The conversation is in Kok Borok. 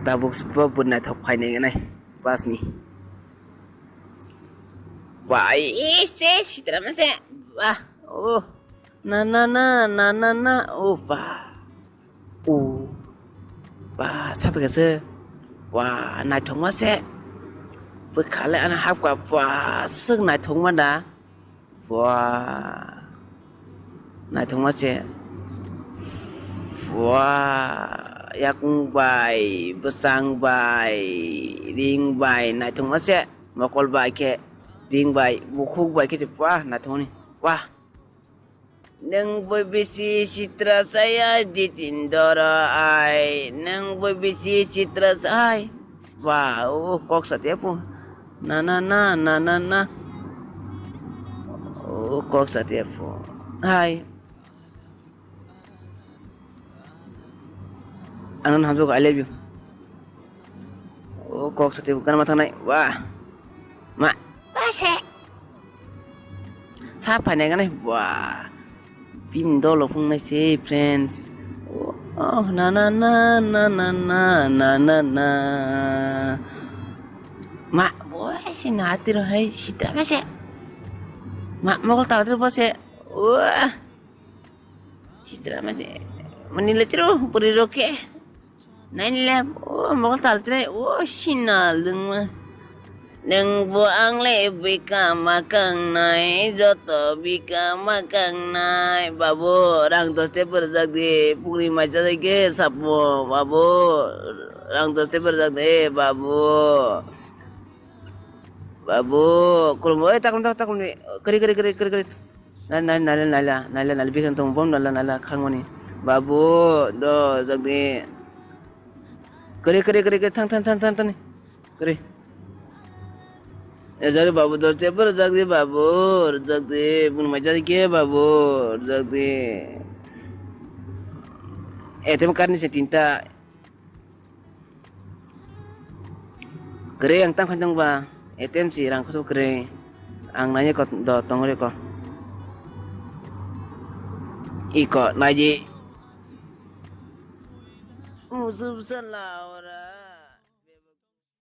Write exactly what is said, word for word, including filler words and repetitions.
Tabuk bo bwrwi naithok phainai nai bus ni. Wah, eh, se sitra ma se. Wah, oh. Na, na, na, na, na, na. Oh, ba. Oh. Ba, sabe ka se. Wah, naithok ma se. Bwkha le ana hapkha. Wah, swk naithok ma da. Wah. Naithok ma se. Wah, yakung bai, bwsang bai, ring bai, naithok ma se. Mokol bai khe, ring bai, bukhuk bai khe, wah, naithok ni. Wah. Nwng bo bisi sitra saya, Jitindra ai. Nwng bo bisi sitra sai. Wah, oh, kok satia po. Na, na, na, na, na, na. Oh, kok satia po. Hai. Ano hamjak, I love you. Oh, kok satia po, kana ma thangnai. Wah. Ma. Wah, se. Sa phainai gana, wah. Pin dolo phungnai se, friends. Oh, na, na, na. Ma, boy, si na tiro hai, sitra ma se. Ma, mokol tala tiro bo se. Wah. Sitra ma se. Mani le tiro, puri roke. Nainle, o mokol tal tre, o sina lwngma. Nwng bo ang le bika ma kangnai, joto bika ma kangnai. Babu, rang doste pwrwjak di, pukri maisa dai khe sapo, babu. Rang doste pwrwjak di, babu. Babu, khulumbo, oi, takum, takum, takum, kari, kari, kari, kari, kari. Nai, nai, naila, naila, naila, naila, bikhan tong bom naila, naila, khangmani. Babu, do, jagdi. Kari, kari, kari, kari, thang, thang, thang, thang, thang. Kari. E jari babu, do, chepar, jagdi, babu, jagdi, bun mai jari ke, babu, jagdi. E tem karni se tinta. Kwrwi ang tang khaitong ba, A T M si rang khosok kwrwi. Ang nai ko do tong ri ko. Iko naiji. Musup sala ora.